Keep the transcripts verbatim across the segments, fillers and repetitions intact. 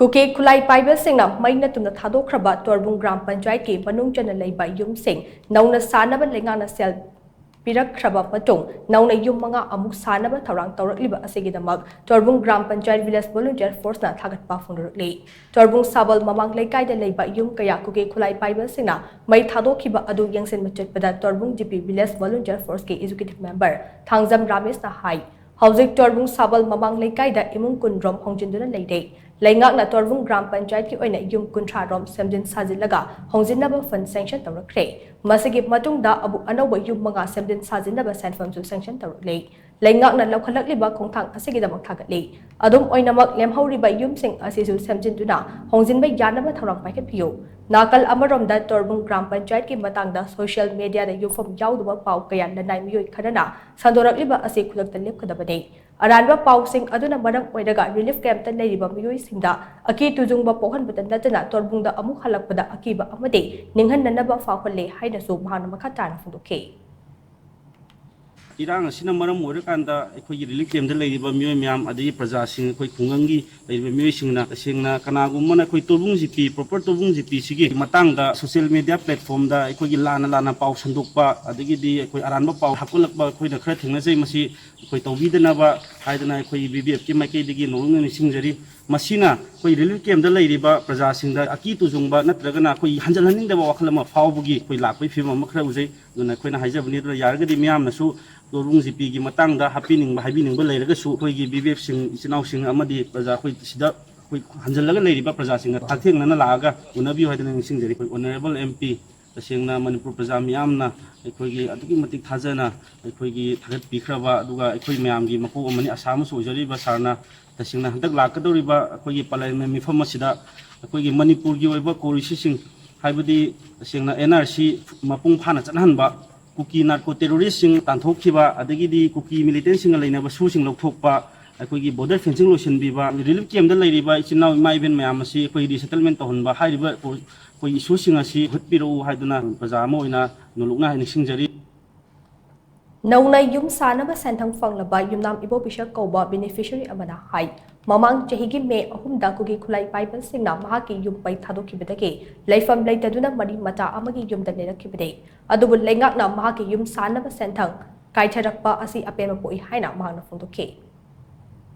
ꯀꯨꯀꯤ ꯈꯨꯠꯂꯥꯏ ꯄꯥꯏꯕꯁꯤꯡꯅ ꯃꯩꯅ ꯇꯨꯝꯅ ꯊꯥꯗꯣꯛꯈ꯭ꯔꯕ ꯇꯣꯔꯕꯨꯡ ꯒ꯭ꯔꯥꯝ ꯄꯟꯆꯥꯌꯠꯀꯤ ꯃꯅꯨꯡ ꯆꯟꯅ ꯂꯩꯕ ꯌꯨꯝꯁꯤꯡ ꯅꯧꯅ ꯁꯥꯅꯕ ꯂꯩꯉꯥꯛꯅ ꯁꯦꯜ ꯄꯤꯔꯛꯈ꯭ꯔꯕ ꯃꯇꯨꯡ ꯅꯧꯅ ꯌꯨꯝ ꯃꯉꯥ ꯑꯃꯨꯛ ꯁꯥꯅꯕ ꯊꯧꯔꯥꯡ ꯇꯧꯔꯛꯂꯤꯕ ꯑꯁꯤꯒꯤꯗꯃꯛ ꯇꯣꯔꯕꯨꯡ ꯒ꯭ꯔꯥꯝ ꯄꯟꯆꯥꯌꯠ ꯚꯤꯂꯦꯖ ꯚꯣꯂꯨꯟꯇꯤꯌꯔ ꯐꯣꯔꯁꯅ ꯊꯥꯒꯠꯄ ꯐꯣꯡꯗꯣꯔꯛꯂꯤ꯫ ꯇꯣꯔꯕꯨꯡ ꯁꯥꯕꯜ ꯃꯃꯥꯡ ꯂꯩꯀꯥꯏꯗ ꯂꯩꯕ ꯌꯨꯝ ꯀꯌꯥ ꯀꯨꯀꯤ ꯈꯨꯠꯂꯥꯏ ꯄꯥꯏꯕꯁꯤꯡꯅ ꯃꯩ ꯊꯥꯗꯣꯛꯈꯤꯕ ꯑꯗꯨ ꯌꯦꯡꯁꯤꯟꯕ ꯆꯠꯄꯗ ꯇꯣꯔꯕꯨꯡ ꯖꯤꯄꯤ ꯚꯤꯂꯦꯖ ꯚꯣꯂꯨꯟꯇꯤꯌꯔ ꯐꯣꯔꯁꯀꯤ ꯑꯦꯛꯖꯤꯀ꯭ꯌꯨꯇꯤꯚ ꯃꯦꯝꯕꯔ ꯊꯥꯡꯖꯝ ꯔꯥꯃꯦꯁꯅ ꯍꯥꯏ, ꯍꯧꯖꯤꯛ ꯇꯣꯔꯕꯨꯡ ꯁꯥꯕꯜ ꯃꯃꯥꯡ ꯂꯩꯀꯥꯏꯗ ꯏꯃꯨꯡ ꯀꯨꯟꯔꯣꯝ ꯍꯣꯡꯖꯤꯟꯗꯨꯅ ꯂꯩꯔꯦ꯫ ꯂꯩꯉꯥꯛꯅ ꯇꯣꯔꯕꯨꯡ ꯒ꯭ꯔꯥꯝ ꯄꯟꯆꯥꯌꯠꯀꯤ ꯑꯣꯏꯅ ꯌꯨꯝ ꯀꯨꯟꯊ꯭ꯔꯥ ꯔꯣꯝ ꯁꯦꯝꯖꯤꯟ ꯁꯥꯖꯤꯜꯂꯒ ꯍꯣꯡꯖꯤꯟꯅꯕ ꯐꯟ ꯁꯦꯡꯁꯟ ꯇꯧꯔꯛꯈ꯭ꯔꯦ꯫ ꯃꯁꯤꯒꯤ ꯃꯇꯨꯡꯗ ꯑꯃꯨꯛ ꯑꯅꯧꯕ ꯌꯨꯝ ꯃꯉꯥ ꯁꯦꯝꯖꯤꯟ ꯁꯥꯖꯤꯟꯅꯕ ꯁꯦꯟꯐꯝꯁꯨ ꯁꯦꯡꯁꯟ ꯇꯧꯔꯛꯂꯦ꯫ ꯂꯩꯉꯥꯛꯅ ꯂꯧꯈꯠꯂꯛꯂꯤꯕ ꯈꯣꯡꯊꯥꯡ ꯑꯁꯤꯒꯤꯗꯃꯛ ꯊꯥꯒꯠꯂꯤ꯫ ꯑꯗꯨꯝ ꯑꯣꯏꯅꯃꯛ, ꯂꯦꯝꯍꯧꯔꯤꯕ ꯌꯨꯝꯁꯤꯡ ꯑꯁꯤꯁꯨ ꯁꯦꯝꯖꯤꯟꯗꯨꯅ ꯍꯣꯡꯖꯤꯟꯕ ꯌꯥꯅꯕ ꯊꯧꯔꯥꯡ ꯄꯥꯏꯈꯠꯄꯤꯌꯨ꯫ ꯅꯥꯀꯜ ꯑꯃꯔꯣꯝꯗ, ꯇꯣꯔꯕꯨꯡ ꯒ꯭ꯔꯥꯝ ꯄꯟꯆꯥꯌꯠꯀꯤ ꯃꯇꯥꯡꯗ ꯁꯣꯁꯤꯌꯦꯜ ꯃꯦꯗꯤꯌꯥꯗ ꯌꯨꯝꯐꯝ ꯌꯥꯎꯗꯕ ꯄꯥꯎ ꯀꯌꯥ ꯂꯅꯥꯏ ꯃꯤꯑꯣꯏ ꯈꯔꯅ ꯁꯟꯗꯣꯔꯛꯂꯤꯕ ꯑꯁꯤ ꯈꯨꯗꯛꯇ ꯂꯦꯞꯀꯗꯕꯅꯤ꯫ ꯑꯔꯥꯟꯕ ꯄꯥꯎꯁꯤꯡ ꯑꯗꯨꯅ ꯃꯔꯝ ꯑꯣꯏꯔꯒ ꯔꯤꯂꯤꯐ ꯀꯦꯝꯞꯇ ꯂꯩꯔꯤꯕ ꯃꯤꯑꯣꯏꯁꯤꯡꯗ ꯑꯀꯤ ꯇꯨꯖꯨꯡꯕ ꯄꯣꯛꯍꯟꯕꯇ ꯅꯠꯇꯅ ꯇꯣꯔꯕꯨꯡꯗ ꯑꯃꯨꯛ ꯍꯜꯂꯛꯄꯗ ꯑꯀꯤꯕ ꯑꯃꯗꯤ ꯅꯤꯡꯍꯟꯅꯅꯕ ꯐꯥꯎꯍꯜꯂꯦ ꯍꯥꯏꯅꯁꯨ ꯃꯍꯥꯛꯅ ꯃꯈꯥ ꯇꯥꯅ ꯐꯣꯡꯗꯣꯛꯈꯤ꯫ ꯏꯔꯥꯡ ꯑꯁꯤꯅ ꯃꯔꯝ ꯑꯣꯏꯔꯀꯥꯟꯗ ꯑꯩꯈꯣꯏꯒꯤ ꯔꯤꯂꯤꯐ ꯀꯦꯝꯞꯇ ꯂꯩꯔꯤꯕ ꯃꯤꯑꯣꯏ ꯃꯌꯥꯝ, ꯑꯗꯒꯤ ꯄ꯭ꯔꯖꯥꯁꯤꯡ, ꯑꯩꯈꯣꯏ ꯈꯨꯡꯒꯪꯒꯤ ꯂꯩꯔꯤꯕ ꯃꯤꯑꯣꯏꯁꯤꯡꯅ ꯇꯁꯦꯡꯅ ꯀꯅꯥꯒꯨꯝꯕꯅ ꯑꯩꯈꯣꯏ ꯇꯣꯔꯕꯨꯡ ꯖꯤꯄꯤ, ꯄ꯭ꯔꯣꯄꯔ ꯇꯣꯔꯕꯨꯡ ꯖꯤꯄꯤꯁꯤꯒꯤ ꯃꯇꯥꯡꯗ ꯁꯣꯁꯤꯌꯦꯜ ꯃꯦꯗꯤꯌꯥ ꯄ꯭ꯂꯦꯠꯐꯣꯝꯗ ꯑꯩꯈꯣꯏꯒꯤ ꯂꯥꯟꯅ ꯂꯥꯟꯅ ꯄꯥꯎ ꯁꯟꯗꯣꯛꯄ, ꯑꯗꯒꯤꯗꯤ ꯑꯩꯈꯣꯏ ꯑꯔꯥꯟꯕ ꯄꯥꯎ ꯍꯥꯞꯀꯠꯂꯛꯄ ꯑꯩꯈꯣꯏꯅ ꯈꯔ ꯊꯦꯡꯅꯖꯩ꯫ ꯃꯁꯤ ꯑꯩꯈꯣꯏ ꯇꯧꯕꯤꯗꯅꯕ ꯍꯥꯏꯗꯅ ꯑꯩꯈꯣꯏ ꯕꯤ ꯕꯤ ꯑꯦꯐꯀꯤ ꯃꯥꯏꯀꯩꯗꯒꯤ ꯅꯧꯅ ꯅꯤꯡꯁꯤꯡꯖꯔꯤ꯫ ꯃꯁꯤꯅ ꯑꯩꯈꯣꯏ ꯔꯤꯂꯤꯐ ꯀꯦꯝꯞꯇ ꯂꯩꯔꯤꯕ ꯄ꯭ꯔꯖꯥꯁꯤꯡꯗ ꯑꯀꯤ ꯇꯨꯖꯨꯡꯕ ꯅꯠꯇ꯭ꯔꯒꯅ ꯑꯩꯈꯣꯏ ꯍꯟꯖꯤꯜꯍꯟꯅꯤꯡꯗꯕ ꯋꯥꯈꯜ ꯑꯃ ꯐꯥꯎꯕꯒꯤ ꯑꯩꯈꯣꯏ ꯂꯥꯛꯄꯒꯤ ꯐꯤꯕꯝ ꯑꯃ ꯈꯔ ꯎꯖꯩ꯫ ꯑꯗꯨꯅ ꯑꯩꯈꯣꯏꯅ ꯍꯥꯏꯖꯕꯅꯤ, ꯑꯗꯨꯅ ꯌꯥꯔꯒꯗꯤ ꯃꯤꯌꯥꯝꯅꯁꯨ ꯇꯣꯔꯕꯨꯡ ꯖꯤꯄꯤꯒꯤ ꯃꯇꯥꯡꯗ ꯍꯥꯞꯄꯤꯅꯤꯡꯕ, ꯍꯥꯏꯕꯤꯅꯤꯡꯕ ꯂꯩꯔꯒꯁꯨ ꯑꯩꯈꯣꯏꯒꯤ ꯕꯤ ꯕꯤ ꯑꯦꯐꯁꯤꯡ, ꯏꯆꯤꯟ ꯏꯅꯥꯎꯁꯤꯡ ꯑꯃꯗꯤ ꯄ꯭ꯔꯖꯥ ꯑꯩꯈꯣꯏ ꯁꯤꯗ ꯑꯩꯈꯣꯏ ꯍꯟꯖꯤꯜꯂꯒ ꯂꯩꯔꯤꯕ ꯄ꯭ꯔꯖꯥꯁꯤꯡꯒ ꯍꯛꯊꯦꯡꯅꯅ ꯂꯥꯛꯑꯒ ꯎꯅꯕꯤꯌꯨ ꯍꯥꯏꯗꯅ ꯅꯤꯡꯁꯤꯡꯖꯔꯤ꯫ ꯑꯩꯈꯣꯏ ꯑꯣꯅꯔꯦꯕꯜ ꯑꯦꯝ ꯄꯤ, ꯇꯁꯦꯡꯅ ꯃꯅꯤꯄꯨꯔ ꯄ꯭ꯔꯖꯥ ꯃꯤꯌꯥꯝꯅ ꯑꯩꯈꯣꯏꯒꯤ ꯑꯗꯨꯛꯀꯤ ꯃꯇꯤꯛ ꯊꯥꯖꯅ ꯑꯩꯈꯣꯏꯒꯤ ꯊꯥꯒꯠꯄꯤꯈ꯭ꯔꯕ, ꯑꯗꯨꯒ ꯑꯩꯈꯣꯏ ꯃꯌꯥꯝꯒꯤ ꯃꯀꯣꯛ ꯑꯃꯅꯤ, ꯑꯁꯥ ꯑꯃꯁꯨ ꯑꯣꯏꯖꯔꯤꯕ ꯁꯥꯔꯅ꯫ ꯇꯁꯦꯡꯅ ꯍꯟꯗꯛ ꯂꯥꯛꯀꯗꯧꯔꯤꯕ ꯑꯩꯈꯣꯏꯒꯤ ꯄꯥꯂꯦꯜ ꯃꯤꯐꯝ ꯑꯁꯤꯗ ꯑꯩꯈꯣꯏꯒꯤ ꯃꯅꯤꯄꯨꯔꯒꯤ ꯑꯣꯏꯕ ꯀꯣꯔꯤꯁꯤꯁꯤꯡ, ꯍꯥꯏꯕꯗꯤ ꯇꯁꯦꯡꯅ ꯑꯦꯟ ꯑꯥꯔ ꯁꯤ ꯃꯄꯨꯡ ꯐꯥꯅ ꯆꯠꯍꯟꯕ, ꯀꯨꯀꯤ ꯅꯥꯔꯀꯣ ꯇꯦꯔꯣꯔꯤꯁꯁꯤꯡ ꯇꯥꯟꯊꯣꯛꯈꯤꯕ, ꯑꯗꯒꯤꯗꯤ ꯀꯨꯀꯤ ꯃꯤꯂꯤꯇꯦꯟꯁꯤꯡꯒ ꯂꯩꯅꯕ ꯁꯨꯁꯤꯡ ꯂꯧꯊꯣꯛꯄ, ꯑꯩꯈꯣꯏꯒꯤ ꯕꯣꯔꯗꯔ ꯐꯦꯟꯁꯤꯡ ꯂꯣꯏꯁꯤꯟꯕꯤꯕ, ꯔꯤꯂꯤꯐ ꯀꯦꯝꯞꯇ ꯂꯩꯔꯤꯕ ꯏꯆꯤꯟ ꯏꯅꯥꯎ ꯏꯃꯥ ꯏꯕꯦꯟ ꯃꯌꯥꯝ ꯑꯁꯤ ꯑꯩꯈꯣꯏ ꯔꯤꯁꯦꯇꯜꯃꯦꯟ ꯇꯧꯍꯟꯕ, ꯍꯥꯏꯔꯤꯕ ꯑꯩꯈꯣꯏ ꯏꯁꯨꯁꯤꯡ ꯑꯁꯤ ꯍꯨꯠꯄꯤꯔꯛꯎ ꯍꯥꯏꯗꯨꯅ ꯄ꯭ꯔꯖꯥ ꯑꯃ ꯑꯣꯏꯅ ꯅꯣꯂꯨꯛꯅ ꯅꯤꯡꯁꯤꯡꯖꯔꯤ꯫ ꯅꯧꯅ ꯌꯨꯝ ꯁꯥꯅꯕ ꯁꯦꯟꯊꯪ ꯐꯪꯂꯕ ꯌꯨꯝꯅꯥꯝ ꯏꯕꯣꯕꯤꯁꯛ ꯀꯧꯕ ꯕꯦꯅꯤꯐꯤꯁꯔꯤ ꯑꯃꯅ ꯍꯥꯏ, ꯃꯃꯥꯡ ꯆꯍꯤꯒꯤ ꯃꯦ ꯑꯍꯨꯝꯗ ꯀꯨꯀꯤ ꯈꯨꯠꯂꯥꯏ ꯄꯥꯏꯕꯁꯤꯡꯅ ꯃꯍꯥꯛꯀꯤ ꯌꯨꯝ ꯃꯩ ꯊꯥꯗꯣꯛꯈꯤꯕꯗꯒꯤ ꯂꯩꯐꯝ ꯂꯩꯇꯗꯨꯅ ꯃꯔꯤ ꯃꯇꯥ ꯑꯃꯒꯤ ꯌꯨꯝꯗ ꯂꯩꯔꯛꯈꯤꯕꯅꯤ꯫ ꯑꯗꯨꯕꯨ ꯂꯩꯉꯥꯛꯅ ꯃꯍꯥꯛꯀꯤ ꯌꯨꯝ ꯁꯥꯅꯕ ꯁꯦꯟꯊꯪ ꯀꯥꯏꯊꯔꯛꯄ ꯑꯁꯤ ꯑꯄꯦꯟꯕ ꯄꯣꯛꯏ ꯍꯥꯏꯅ ꯃꯍꯥꯛꯅ ꯐꯣꯡꯗꯣꯛꯈꯤ꯫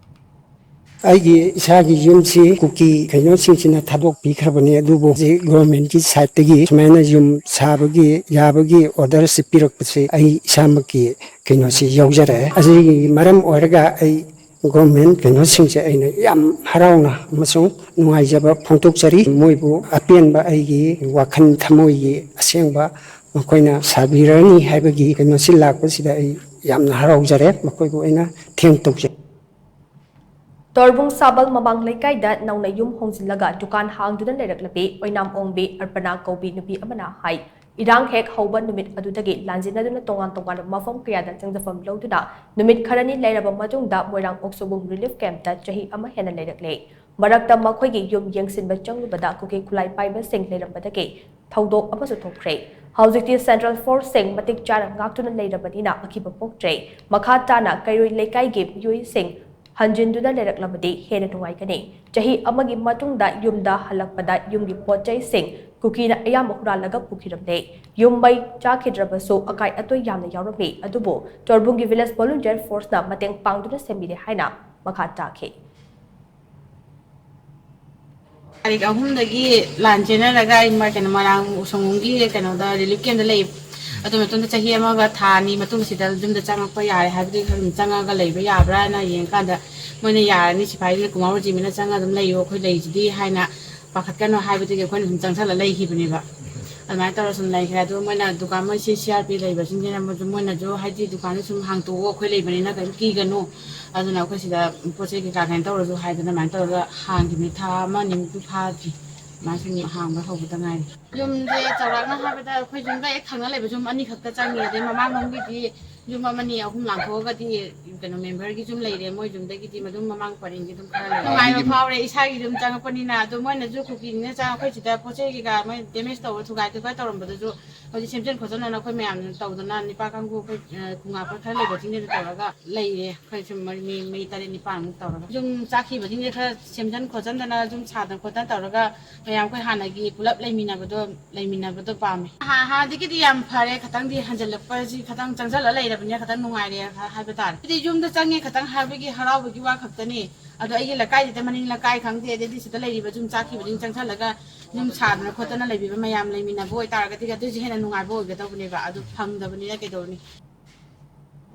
ꯑꯩꯒꯤ ꯏꯁꯥꯒꯤ ꯌꯨꯝꯁꯤ ꯀꯨꯀꯤ ꯀꯩꯅꯣꯁꯤꯡꯁꯤꯅ ꯊꯥꯗꯣꯛꯄꯤꯈ꯭ꯔꯕꯅꯤ, ꯑꯗꯨꯕꯨ ꯍꯧꯖꯤꯛ ꯒꯣꯔꯃꯦꯟꯒꯤ ꯁꯥꯏꯠꯇꯒꯤ ꯁꯨꯃꯥꯏꯅ ꯌꯨꯝ ꯁꯥꯕꯒꯤ ꯌꯥꯕꯒꯤ ꯑꯣꯔꯗꯔꯁꯤ ꯄꯤꯔꯛꯄꯁꯤ ꯑꯩ ꯏꯁꯥꯃꯛꯀꯤ ꯀꯩꯅꯣꯁꯤ ꯌꯥꯎꯖꯔꯛꯑꯦ꯫ ꯑꯁꯤꯒꯤ ꯃꯔꯝ ꯑꯣꯏꯔꯒ ꯑꯩ ꯒꯣꯔꯃꯦꯟ ꯀꯩꯅꯣꯁꯤꯡꯁꯦ ꯑꯩꯅ ꯌꯥꯝ ꯍꯔꯥꯎꯅ ꯑꯃꯁꯨꯡ ꯅꯨꯡꯉꯥꯏꯖꯕ ꯐꯣꯡꯗꯣꯛꯆꯔꯤ꯫ ꯃꯣꯏꯕꯨ ꯑꯄꯦꯟꯕ ꯑꯩꯒꯤ ꯋꯥꯈꯜ ꯊꯃꯣꯏꯒꯤ ꯑꯁꯦꯡꯕ ꯃꯈꯣꯏꯅ ꯁꯥꯕꯤꯔꯅꯤ ꯍꯥꯏꯕꯒꯤ ꯀꯩꯅꯣꯁꯤ ꯂꯥꯛꯄꯁꯤꯗ ꯑꯩ ꯌꯥꯝꯅ ꯍꯔꯥꯎꯖꯔꯦ꯫ ꯃꯈꯣꯏꯕꯨ ꯑꯩꯅ ꯊꯦꯡ ꯇꯧꯖꯩ꯫ ꯇꯣꯔꯕꯨꯡ ꯁꯥꯕꯜ ꯃꯃꯥꯡ ꯂꯩꯀꯥꯏꯗ ꯅꯧꯅ ꯌꯨꯝ ꯍꯣꯡꯖꯤꯜꯂꯒ ꯗꯨꯀꯥꯟ ꯍꯥꯡꯗꯨꯅ ꯂꯩꯔꯛꯂꯕꯤ ꯑꯣꯏꯅꯥꯝ ꯑꯣꯡꯕꯤ ꯑꯔꯄꯅꯥ ꯀꯧꯕꯤ ꯅꯨꯄꯤ ꯑꯃꯅ ꯍꯥꯏ, ꯏꯔꯥꯡ ꯍꯦꯛ ꯍꯧꯕ ꯅꯨꯃꯤꯠ ꯑꯗꯨꯗꯒꯤ ꯂꯥꯟꯖꯦꯟꯅꯗꯨꯅ ꯇꯣꯉꯥꯟ ꯇꯣꯉꯥꯟꯕ ꯃꯐꯝ ꯀꯌꯥꯗ ꯆꯪꯖꯐꯝ ꯂꯧꯗꯨꯅ ꯅꯨꯃꯤꯠ ꯈꯔꯅꯤ ꯂꯩꯔꯕ ꯃꯇꯨꯡꯗ ꯃꯣꯏꯔꯥꯡ ꯑꯣꯛꯁꯣꯕꯨꯡ ꯔꯤꯂꯤꯐ ꯀꯦꯝꯞꯇ ꯆꯍꯤ ꯑꯃ ꯍꯦꯟꯅ ꯂꯩꯔꯛꯂꯦ꯫ ꯃꯔꯛꯇ ꯃꯈꯣꯏꯒꯤ ꯌꯨꯝ ꯌꯦꯡꯁꯤꯟꯕ ꯆꯪꯂꯨꯕꯗ ꯀꯨꯀꯤ ꯈꯨꯠꯂꯥꯏ ꯄꯥꯏꯕꯁꯤꯡ ꯂꯩꯔꯝꯕꯗꯒꯤ ꯊꯧꯗꯣꯛ ꯑꯃꯁꯨ ꯊꯣꯛꯈ꯭ꯔꯦ꯫ ꯍꯧꯖꯤꯛꯇꯤ ꯁꯦꯟꯇ꯭ꯔꯦꯜ ꯐꯣꯔꯁꯁꯤꯡ ꯃꯇꯤꯛ ꯆꯥꯅ ꯉꯥꯛꯇꯨꯅ ꯂꯩꯔꯕꯅꯤꯅ ꯑꯀꯤꯕ ꯄꯣꯛꯇ꯭ꯔꯦ꯫ ꯃꯈꯥ ꯇꯥꯅ ꯀꯩꯔꯣꯏ ꯂꯩꯀꯥꯏꯒꯤ ꯃꯤꯑꯣꯏꯁꯤꯡ ꯍꯟꯖꯤꯟꯗꯨꯅ ꯂꯩꯔꯛꯂꯕꯗꯤ ꯍꯦꯟꯅ ꯅꯨꯡꯉꯥꯏꯒꯅꯤ꯫ ꯆꯍꯤ ꯑꯃꯒꯤ ꯃꯇꯨꯡꯗ ꯌꯨꯝꯗ ꯍꯜꯂꯛꯄꯗ ꯌꯨꯝꯒꯤ ꯄꯣꯠ ꯆꯩꯁꯤꯡ ꯀꯨꯀꯤꯅ ꯑꯌꯥꯝꯕ ꯍꯨꯔꯥꯜꯂꯒ ꯄꯨꯈꯤꯔꯝꯂꯦ꯫ ꯌꯨꯝ ꯃꯩ ꯆꯥꯈꯤꯗ꯭ꯔꯕꯁꯨ ꯑꯀꯥꯏ ꯑꯇꯣꯏ ꯌꯥꯝꯅ ꯌꯥꯎꯔꯝꯃꯤ, ꯑꯗꯨꯕꯨ ꯇꯣꯔꯕꯨꯡꯒꯤ ꯚꯤꯂꯦꯖ ꯚꯣꯂꯨꯟꯇꯤꯌꯔ ꯐꯣꯔꯁꯅ ꯃꯇꯦꯡ ꯄꯥꯡꯗꯨꯅ ꯁꯦꯝꯕꯤꯔꯦ ꯍꯥꯏꯅ ꯃꯈꯥ ꯇꯥꯈꯤ꯫ ꯇꯥꯔꯤꯛ ꯑꯍꯨꯝꯗꯒꯤ ꯂꯥꯟ ꯆꯦꯟꯅꯔꯒ ꯑꯩ ꯃ-, ꯀꯩꯅꯣ, ꯃꯣꯏꯔꯥꯡ ꯁꯪꯒꯨꯝꯒꯤ ꯀꯩꯅꯣꯗ ꯔꯤꯂꯤꯐ ꯀꯦꯝꯞꯇ ꯂꯩ꯫ ꯑꯗꯨ ꯃꯇꯨꯡꯗ ꯆꯍꯤ ꯑꯃꯒ ꯊꯥ ꯑꯅꯤ ꯃꯇꯨꯡ ꯁꯤꯗ ꯌꯨꯝꯗ ꯆꯪꯉꯛꯄ ꯌꯥꯔꯦ ꯍꯥꯏꯕꯗꯨꯒꯤ ꯑꯗꯨꯝ ꯆꯪꯉꯒ ꯂꯩꯕ ꯌꯥꯕ꯭ꯔꯥꯅ ꯌꯦꯡꯉꯀꯥꯟꯗ ꯃꯣꯏꯅ ꯌꯥꯔꯅꯤ, ꯁꯤꯐꯥꯏꯁꯤꯅ ꯀꯨꯃꯥꯔ ꯔꯦꯖꯤꯃꯦꯟꯅ ꯆꯪꯉꯒ ꯑꯗꯨꯝ ꯂꯩꯌꯣ, ꯑꯩꯈꯣꯏ ꯂꯩꯁꯤꯗꯤ ꯍꯥꯏꯅ ꯄꯥꯈꯠꯀꯅꯨ ꯍꯥꯏꯕꯗꯒꯤ ꯑꯩꯈꯣꯏꯅ ꯁꯨꯝ ꯆꯪꯁꯜꯂ ꯂꯩꯈꯤꯕꯅꯦꯕ꯫ ꯑꯗꯨꯃꯥꯏꯅ ꯇꯧꯔ ꯁꯨꯝ ꯂꯩꯈ꯭ꯔꯦ꯫ ꯑꯗꯨ ꯃꯣꯏꯅ ꯗꯨꯀꯥꯟ, ꯃꯣꯏ ꯁꯤ ꯁꯤ ꯑꯥꯔ ꯄꯤ ꯂꯩꯕꯁꯤꯡꯁꯤꯅ ꯃꯣꯏꯁꯨ, ꯃꯣꯏꯅꯁꯨ ꯍꯥꯏꯗꯤ ꯗꯨꯀꯥꯟꯗꯣ ꯁꯨꯝ ꯍꯥꯡꯇꯣꯛꯑꯣ, ꯑꯩꯈꯣꯏ ꯂꯩꯕꯅꯤꯅ ꯀꯔꯤꯝ ꯀꯤꯒꯅꯨ, ꯑꯗꯨꯅ ꯑꯩꯈꯣꯏ ꯁꯤꯗ ꯄꯣꯠ ꯆꯩ ꯀꯩꯀꯥ ꯀꯩꯅꯣ ꯇꯧꯔꯁꯨ ꯍꯥꯏꯗꯅ ꯑꯗꯨꯃꯥꯏꯅ ꯇꯧꯔꯒ ꯍꯥꯡꯈꯤꯕꯅꯤ꯫ ꯊꯥ ꯑꯃ ꯑꯅꯤꯃꯨꯛꯇꯤ ꯐꯥꯗ꯭ꯔꯤ, ꯑꯗꯨꯃꯥꯏꯅ ꯁꯨꯝ ꯍꯥꯡꯕ ꯍꯧꯕꯗ ꯉꯥꯏꯔꯤ꯫ ꯌꯨꯝꯁꯦ ꯆꯥꯎꯔꯥꯛꯅ ꯍꯥꯏꯕꯗ ꯑꯩꯈꯣꯏ ꯌꯨꯝꯒ ꯍꯦꯛ ꯊꯪꯅ ꯂꯩꯕꯁꯨ ꯌꯨꯝ ꯑꯅꯤꯈꯛꯇ ꯆꯪꯉꯤ꯫ ꯑꯗꯩ ꯃꯃꯥꯡꯂꯣꯝꯒꯤꯗꯤ ꯌꯨꯝ ꯑꯃꯅꯤ ꯑꯍꯨꯝ ꯂꯥꯟꯊꯣꯛꯑꯒꯗꯤ ꯀꯩꯅꯣ ꯃꯦꯝꯕꯔꯒꯤ ꯌꯨꯝ ꯂꯩꯔꯦ, ꯃꯣꯏ ꯌꯨꯝꯗꯒꯤꯗꯤ ꯑꯗꯨꯝ ꯃꯃꯥꯡ ꯄꯔꯦꯡꯒꯤ ꯑꯗꯨꯝ ꯈꯔ ꯂꯩ꯫ ꯅꯨꯡꯉꯥꯏꯕ ꯐꯥꯎꯔꯦ ꯏꯁꯥꯒꯤ ꯌꯨꯝ ꯆꯪꯉꯛꯄꯅꯤꯅ꯫ ꯑꯗꯣ ꯃꯣꯏꯅꯁꯨ ꯀꯨꯀꯤꯅ ꯆꯪꯉ ꯑꯩꯈꯣꯏ ꯁꯤꯗ ꯄꯣꯠ ꯆꯩ ꯀꯩꯀꯥ ꯃꯣꯏ ꯗꯦꯃꯦꯖ ꯇꯧꯕ, ꯊꯨꯒꯥꯏ ꯊꯨꯒꯥꯏ ꯇꯧꯔꯝꯕꯗꯨꯁꯨ ꯍꯧꯖꯤꯛ ꯁꯦꯝꯖꯤꯟ ꯈꯣꯠꯆꯤꯟꯗꯅ ꯑꯩꯈꯣꯏ ꯃꯌꯥꯝꯅ ꯇꯧꯗꯅ ꯅꯤꯄꯥ ꯀꯥꯡꯕꯨ ꯑꯩꯈꯣꯏ, ꯑ, ꯈꯨꯡꯒꯥꯄ ꯈꯔ ꯂꯩꯕꯁꯤꯡꯁꯤꯗ ꯇꯧꯔꯒ ꯂꯩꯔꯦ꯫ ꯑꯩꯈꯣꯏ ꯁꯨꯝ ꯃꯔꯤ, ꯃꯤ, ꯃꯤ ꯇꯔꯦꯠ ꯅꯤꯄꯥꯟꯃꯨꯛ ꯇꯧꯔꯒ ꯌꯨꯝ ꯆꯥꯈꯤꯕꯁꯤꯡꯁꯦ ꯈꯔ ꯁꯦꯝꯖꯤꯟ ꯈꯣꯠꯆꯤꯟꯗꯅ ꯌꯨꯝ ꯁꯥꯗꯅ ꯈꯣꯠꯇꯅ ꯇꯧꯔꯒ ꯃꯌꯥꯝ ꯑꯩꯈꯣꯏ ꯍꯥꯟꯅꯒꯤ ꯄꯨꯂꯞ ꯂꯩꯃꯤꯟꯅꯕꯗꯣ, ꯂꯩꯃꯤꯟꯅꯕꯗꯣ ꯄꯥꯝꯃꯦ꯫ ꯍꯥ-, ꯍꯥꯟꯅꯗꯒꯤꯗꯤ ꯌꯥꯝ ꯐꯔꯦ꯫ ꯈꯇꯪꯗꯤ ꯍꯟꯖꯤꯜꯂꯛꯄꯁꯤ ꯈꯇꯪ ꯆꯪꯁꯤꯜꯂ ꯂꯩꯔꯕꯅꯤꯅ ꯈꯇꯪ ꯅꯨꯡꯉꯥꯏꯔꯦ ꯍꯥ-, ꯍꯥꯏꯕ ꯇꯥꯔꯦ꯫ ꯍꯥꯏꯗꯤ ꯌꯨꯝꯗ ꯆꯪꯉꯦ ꯈꯇꯪ ꯍꯥꯏꯕꯒꯤ ꯍꯔꯥꯎꯕꯒꯤ ꯋꯥ ꯈꯛꯇꯅꯤ꯫ ꯑꯗꯣ ꯑꯩꯒꯤ ꯂꯩꯀꯥꯏꯗꯨꯗ, ꯃꯅꯤꯡ ꯂꯩꯀꯥꯏ ꯈꯪꯗꯦ, ꯑꯗꯩꯗꯤ ꯁꯤꯗ ꯂꯩꯔꯤꯕ ꯌꯨꯝ ꯆꯥꯈꯤꯕꯁꯤꯡ ꯆꯪꯁꯤꯜꯂꯒ ꯌꯨꯝ ꯁꯥꯗꯅ ꯈꯣꯠꯇꯅ ꯂꯩꯕꯤꯕ ꯃꯌꯥꯝ ꯂꯩꯃꯤꯟꯅꯕ ꯑꯣꯏꯇꯥꯔꯒꯗꯤ ꯑꯗꯨꯁꯨ ꯍꯦꯟꯅ ꯅꯨꯡꯉꯥꯏꯕ ꯑꯣꯏꯒꯗꯧꯕꯅꯦꯕ꯫ ꯑꯗꯨ ꯐꯪꯗꯕꯅꯤꯅ ꯀꯩꯗꯧꯔꯨꯅꯤ?